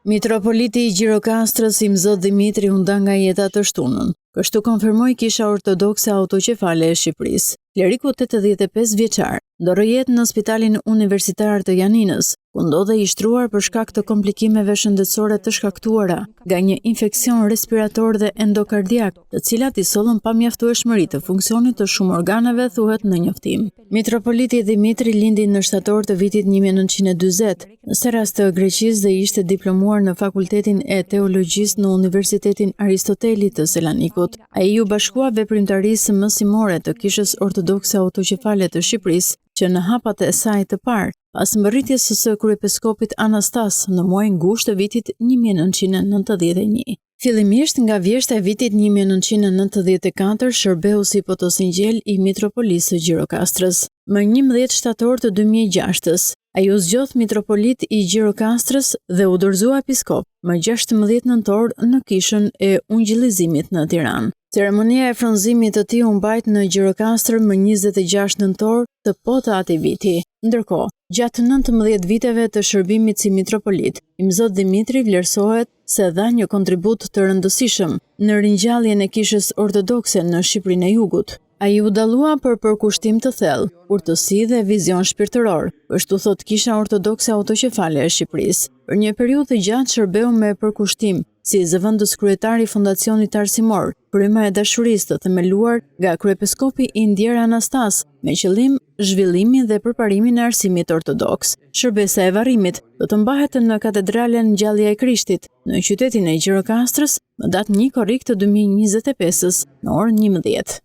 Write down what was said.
Mitropoliti i Gjirokastrës Imzot Dhimitri u nda nga jeta të shtunën. Kështu konfirmoi Kisha Ortodokse Autoqefale e Shqipërisë. Kleriku 85 vjeçar ndërroi jetë në Spitalin Universitar të Janinës, ku ndodhej i shtruar për shkak të komplikimeve shëndetësore të shkaktuara nga një infeksion respirator dhe endokardiak, të cilat i sollën pamjaftueshmëri të funksionit të shumë organeve, thuhet në njoftim. Mitropoliti Dhimitri lindi në shtator të vitit 1940, në Serras të Greqisë dhe ishte diplomuar në Fakultetin e Teologjisë në Universitetin Aristoteli të Selanikut. Ai iu bashkua veprimtarisë mësimore të Kishës Ortodokse Autoqefale të Shqipërisë, që në hapat e saj të parë, pas mbërritjes së kryepeskopit Anastas në muajin gusht të vitit 1991. Fillimisht nga vjeshta e vitit 1994 shërbeu si protosingjel i Mitropolisë së Gjirokastrës. Më 11 shtator të 2006-ës, ai u zgjodh mitropolit i Gjirokastrës dhe u dorëzua episkop më 16 nëntor në Kishën e Ungjillizimit në Tiranë. Ceremonia e fronëzimit të tij u mbajt në Gjirokastër më 26 nëntor të po të atij viti. Ndërkohë, gjatë 19 viteve të shërbimit si mitropolit, Imzot Dhimitri vlerësohet se dha një kontribut të rëndësishëm në ringjalljen e Kishës Ortodokse në Shqipërinë e Jugut. Ai u dallua për përkushtim të thellë, urtësi dhe vizion shpirtëror, kështu thotë Kisha Ortodokse Autoqefale e Shqipërisë. Për një periudhë të gjatë shërbeu me përkushtim si zëvendëskryetar i Fondacionit Arsimor, Fryma e Dashurisë të themeluar nga kryepiskopi i ndjerë Anastas, me qëllim zhvillimin dhe përparimin e arsimit ortodoks. Shërbesa e varrimit do të mbahet në Katedralen Ngjallja e Krishtit, në qytetin e Gjirokastrës, më datë 1 korrik të 2025-ës, në orën 11.